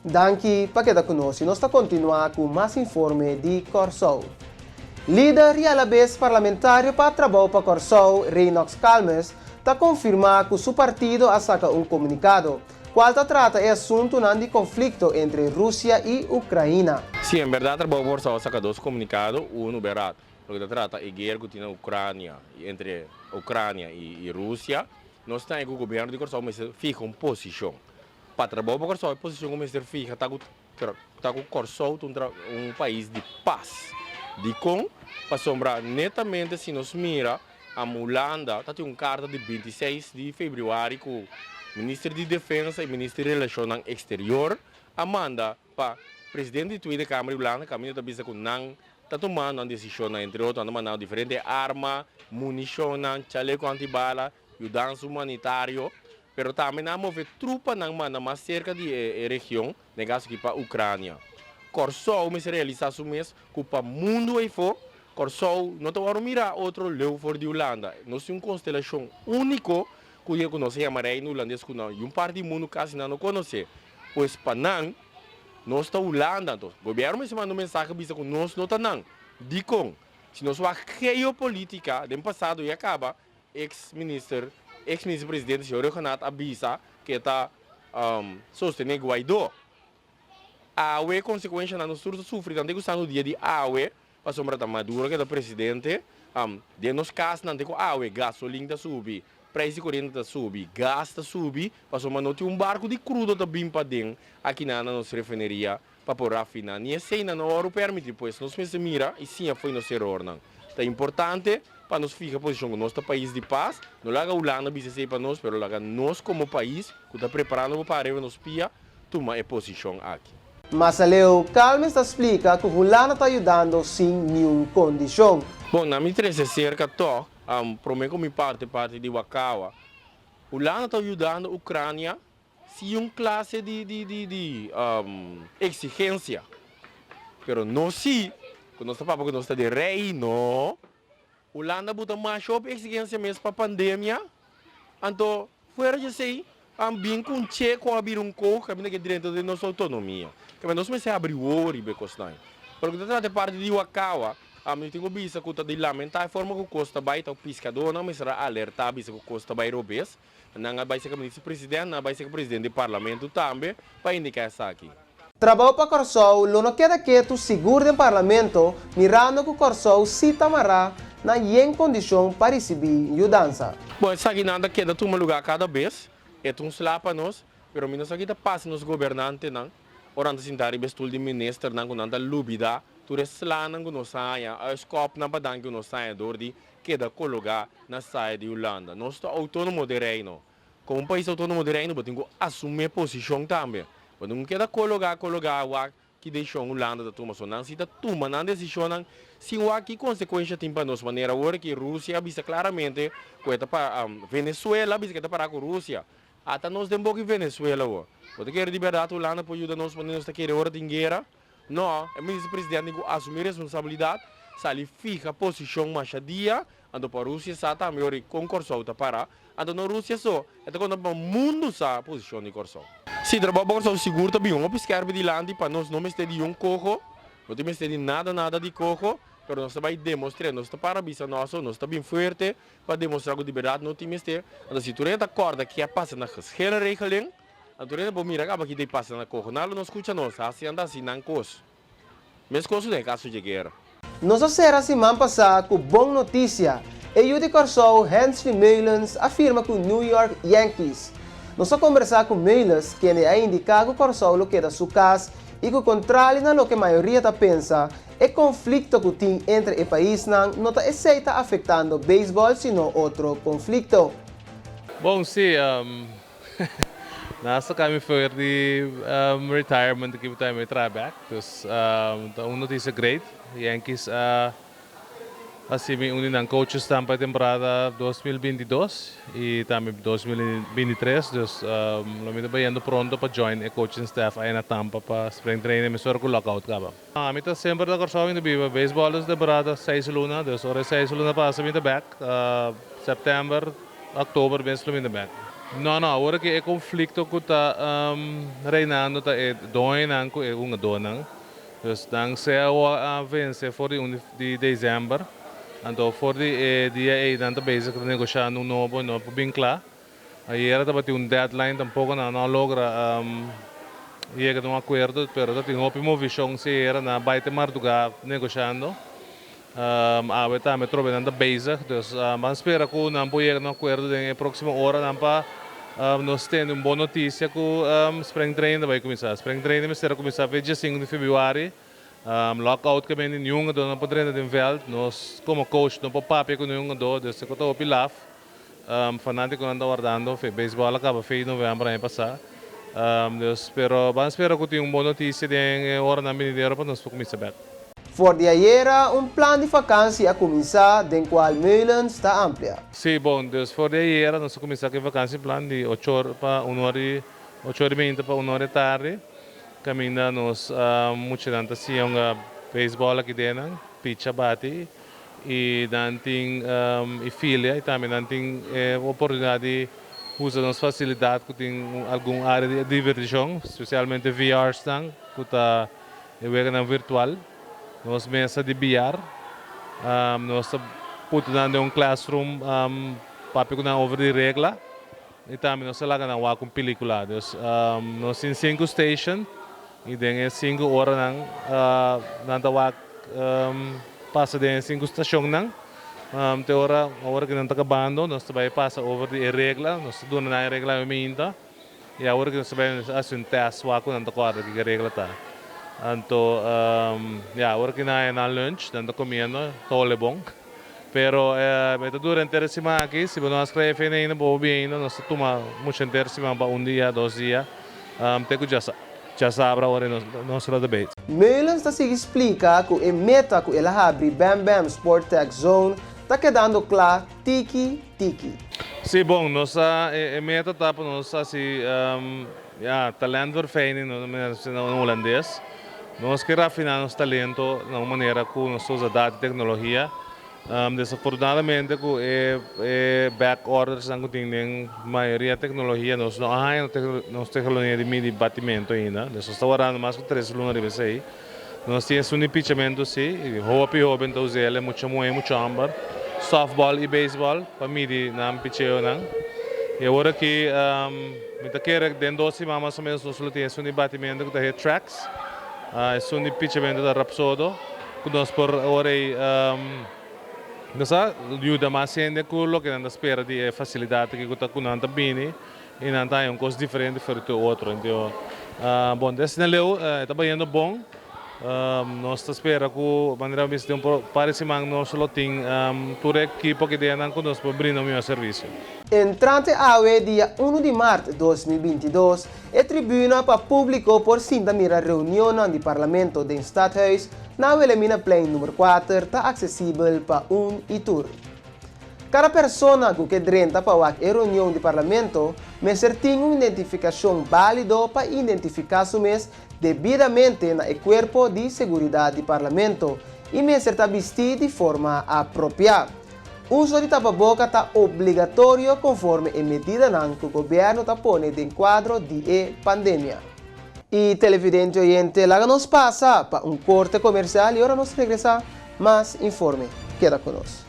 Danki pa keda ku nos i nos ta kontinuá ku mas informe di Kòrsou. Lider i alabes parlamentario pa Trabou pa Kòrsou, Reynox Calmes, ta konfirmá ku su partido a saka un komunikado, kual ta trata e asuntunan di konflikto entre Rusia i Ukraina. Sí, en bèrdat Trabou pa Kòrsou a saka dos komunikado, unu bèrdat loke ta trata e guera ku tin na Ukrania, entre Ukrania i Rusia. Nos ta ku gobièrnu di Kòrsou mester fiha un posishon. Pa Trabou pa Kòrsou e posishon ku mester fiha ta ku ta ku Kòrsou ta un un pais di pas. Dikon? Pasobra netamente si nos mira am Hulanda ta tin un karta di 26 di febrüari ku Minister di Defensa i Minister di Relashonnan Eksterior a manda pa Presidente di Tweede Kamer di Hulanda kaminda ta bisa ku nan ta tumando nan desishonnan, entre otro nan ta mandando diferente arma, munishonnan, chaleko antibala, yudansa humanitario. Pero tambe nan a move trupanan manda mas serka di e region, den kaso aki pa Ukrania. Kòrsou mester realisá su mes ku pa mundu eifó, Kòrsou no ta wòrdu mirá otro leu for di Hulanda. Nos tin un konstelashon úniko ku ku nos a yama Reino Hulandes ku nan un parti di mundu kasi nan no konosé. Pues pa nan, nos ta Hulanda. Anto, gobièrnu mester manda un mensahe bisa ku nos no ta nan. Dikon? Si nos wak geopolítika den pasado ya kaba, Ex minister ex minister presidente señor Rhuggenaath a bisa ku e ta sostené Guaidó. Awe konsekuenshanan nos tur ta sufri tantu ku stando dia di awe pasobra ta Maduro ke ta presidente. Den nos kasnan te ku awe gasolin ta subi, preis di koriente ta subi, gas ta subi pasobra no tin un barku di krudo ta bin paden akinan na nos refineria pa por rafiná. Ni eseinan no wòrdu pèrmití, pues nos mester mira i siña fo'i nos erornan. Ta importante pa nos fiha posishon ku nos ta pais di pas, no laga Hulanda bisa esei pa nos, pero laga nos komo pais ku ta preparando pa para riba nos pia tuma e posishon aki. Mas aleu, Calmes ta splika ku Hulanda ta yudando sin niun kondishon. Bon, na mi trese serka tòg, promé ku mi parti parti di Wakawa, Hulanda ta yudando Ukrania Si un klase di di di di eksigensia, pero no si ku nos ta papia ku nos ta di Reino. Hulanda buta masha hopi eksigensia mes pa pandemia, anto fuera di esei a bin ku un che ku a bira un koho kaminda ke drenta den nos outonomia. Kaba nos mester habri wowo riba e kosnan. Pa loke ta trata e parti di Wakawa, ami tin ku bisa ku ta di lamentá e forma ku kos ta bai, ta piskadónan mester a alertá bisa ku kos ta bai robes. Nan a bai serka minister president, nan a bai serka president di parlamento tambe pa indiká esaki. Trabou pa Kòrsou lo no keda ketu sigur den parlamento mirando ku Kòrsou si ta mará na yen kondishon pa risibí yudansa. Bon, esakinan ta keda tuma lugá kada bes. E ta un sla pa nos, pero mi no sa ki ta pasa nos gobernantenan ora nan ta sinta riba e stul di ministernan ku nan ta lubidá tur e slanan ku nos a haña, e skòpnan pa danki ku nos a haña dor di keda kologá na saya di Hulanda. Nos ta outónomo den Reino. Komo un pais outónomo den Reino bo tin ku asumí e posishon tambe. Bo no keda kologá kologá wak ki desishon Hulanda ta tuma. So nan si ta tuma nan desishonnan sin wak ki konsekuensha tin pa nos. Manera awor ki Rusia a bisa klaramente ku e ta pa Venezuela a bisa ku e ta pará ku Rusia. Ata nos den boki Venezuela awor. Bo ta kere di bèrdat Hulanda por yuda nos manera nos ta kere ora tin guera? No, e minister president tin ku asumí responsabilidat, sali fiha posishon masha dia, anto pa Rusia sa tambe ora kon Kòrsou ta pará, anto no Rusia so, e ta konta pa mundu sa posishon di Kòrsou. Si trabou pa Kòrsou sigur ta bin hopi skèrpi dilanti pa nos no mester di un koho, no tin mester di nada nada di koho, pero nos ta bai demostr'é, nos ta para bisa nos so, nos ta bin fuerte pa demostrá ku di bèrdat no tin mester, anto si tur hende ta kòrda ke a pasa na geschillenregeling, Anto rende bo mira kaba kita i pasa na koho. Nan lo no skucha nos, hasi nan ta hasi nan kos. Mes kos ku den e kaso dje guera. Nos a sera siman pasá ku bon notisia. E yu di Kòrsou, Hensley Meulens, a firma ku New York Yankees. Nos a kombersá ku Meulens, kende a indiká ku Kòrsou lo keda su kas i ku kontrali na loke mayoria ta pensa, e konflikto ku tin entre e paisnan no ta esei ta afektando beisbòl sino otro konflikto. Bon, sí. Nan a saca mi for di retirement aki pa mi traha bek. Dus ta un noticia great. Yankees a haci mi un di nan coaches tambe pa e temporada 2022 y tambe 2023. Dus lo mi ta bayendo pronto pa join e coaching staff aya na Tampa pa spring training mesora cu lockout caba. Mi ta semper na Kòrsou mi ta biba. Beisbòl ta temporada 6 luna, dus ora e 6 luna pasa mi ta bèk. Sèptèmber, òktober mes lo mi ta bèk. No, no, awor ku e konflikto ku ta reinando ta e doñonan ku e hungadónan. Dus nan CAO a vense for di un di desèmber, anto for di e dia ei nan ta bezig ta negoshando un nobo i no por bin kla. Ayera tabatin un deadline tampoko nan no a logra yega na un akuerdo, pero ta tin hopi movishon si ayera nan a bai te mardugá negoshando. Awe tambe trobe nan ta bezig, dus ban spera ku nan por yega na un akuerdo den e próksimo oranan pa nos tende un bon notisia ku spring training ta bai kuminsá. Spring training mester a kuminsá fe dia sinku di febrüari. Lockout ke bini niun hungadó no por drenta den vèlt. Nos komo coach no por papia ku niun hungadó, dus esei ku ta hopi laf. Fanátikonan ta wardando fe beisbòl a kaba fe novèmber aña pasá. Dus pero ban spera ku tin un bon notisia den e oranan binidero pa nos por kuminsá bèk. For di ayera un plan di vakansi a kuminsá den kual Meulens ta amplia. Sí, bon, dus for di ayera nos a kuminsá ku e vakansieplan di ocho or pa un or i ocho or i meinta pa un or di tardi, kaminda nos muchanan ta siña hunga beisbòl aki den nan, picha, bati i nan tin e filia i tambe nan tin e oportunidat di usa nos fasilidat ku tin algun área di divertishon, spesialmente VR's nan ku ta e weganan virtual. Nos mesa di biar, nos ta puta nan den un classroom papia ku nan over di regla i tambe nos ta laga nan wak un pelikula. Dus nos tin sinku station i den e sinku oranan nan ta wak pasa den e sinku stashonnan te ora ora ku nan ta kabando nos ta bai pasa over di e regla, nos ta duna nan e regla mainta. I awor ku nos ta bai hasi un tèst wak ku nan ta kòrda kiko regla ta. Anto ya awor ku nan a nan lunch nan ta komiendo ta hole bon. Pero e ta dura henter e siman aki si bo no a skrefi ainda bo hopi ainda nos ta tuma mucha henter siman pa un dia dos dia te ku djasabra ora nos lo ta bei. Meulens ta sigui splika ku e meta ku el a habri Bam Bam Sport Tech Zone ta kedando kla tiki tiki. Sí, bon, nos a, e meta ta pa nos hasi, ya, talentverfijning, nos manera nos na hulandes. Nos ke rafiná nos talento na un manera ku nos ta usa data i teknologia. Desafortunadamente ku e e back ordersnan ku tin den mayoria teknologia nos no a haña nos teknologia di midi batimentu ainda. Nos ta wardando mas ku tres luna riba esei. Nos tin esun di pichamentu si, i hopi hoben ta usa el, mucha muhé, mucha hòmber, sòftbòl i beisbòl pa midi nan picheonan. I awor aki mi ta kere den dos siman mas o ménos nos lo tin esun di batimentu ku ta hit tracks, esun di pichamentu ta Rapsodo, ku nos por awor ei nos a yuda mas hende ku loke nan ta spera di e fasilidat aki ku ta ku nan ta bini I nan ta haña un kos diferente for di tur otro. Anto, bon, des na leu e ta bayendo bon. Nos ta spera ku manera mi bisa den un par di siman nos lo tin tur e ekipo aki den nan ku nos por brinda un mihó servisio. Entrante awe dia unu di mart 2022, e tribuna pa públiko por sinta mira reunionnan di Parlamento den Stadhuis na Wilhelminaplein number kuater ta aksesibel pa un i tur. Kada persona ku ke drenta pa wak e reunion di Parlamento mester tin un identifikashon bálido pa identifiká su mes debidamente na e kuerpo di seguridat di Parlamento i mester ta bistí di forma apropiá. Uso di tapaboka ta obligatorio konforme e medidanan ku gobièrnu ta pone den kuadro di e pandemia. I televidente oyente laga nos pasa pa un korte komersial i ora nos regresá mas informe. Keda ku nos.